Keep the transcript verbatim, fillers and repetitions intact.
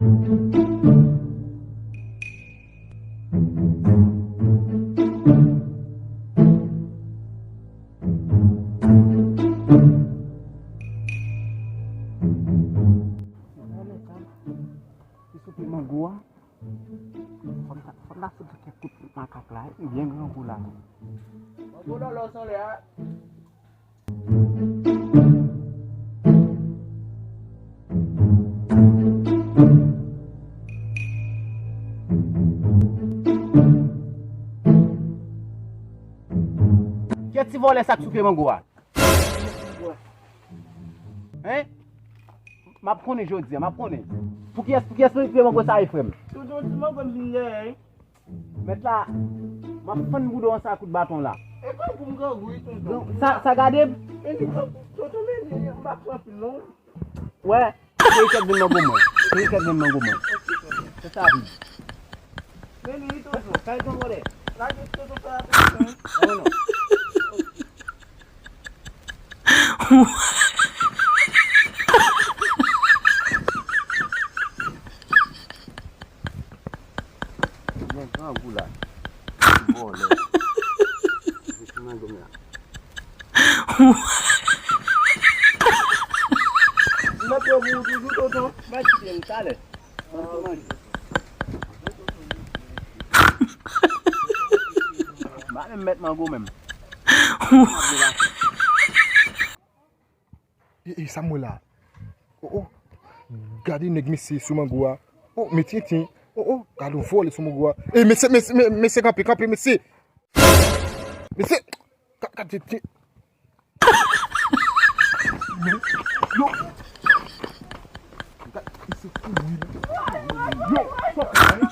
Li sou pye mango a. Fò m ta, fò m ta fout li kèk kout makak la, wi, li byen grangou la. Mango lòlò san lè a. Kiyès ti vòlè sa k sou pye mango a? Hein? M ap konnen jodi a, m ap konnen. Pou kiyès, pou kiyès pye mango sa ye, frè m? Tout yon ti mango m vin dèyè, hein? Mèt la, m ap fann bouda w ansanm ak kout baton la. E pa pou m grangou wi, tonton. Sa, sa gade m? Meni, tonton, Meni, m pa pran pil non. Wè, se li k ap vin nan gomon. Se li k ap vin nan gomon. Se sa vin. Meni, tonton. Sa li tonton lè. Lage tonton sa a tonton. Non, non. Nèg grangou la. Ti vòlè. Vin nan dòmi la. M ap pran pou ou toujou, tonton. M a kite l talè. Ban m tou manje. M pa menm mèt mango menm. E, e, sa m wè la? O, o. Gade nèg mesye sou mango a. O, men tenten. O, o. Gade yon vòlè sou mango a. E, mesye, mesye, me-, mesye, kanpe, kanpe, mesye. Mesye. Ka-, gade tenten. Men, yo. Gade, mesye kouri la. Yo, stop la, hein.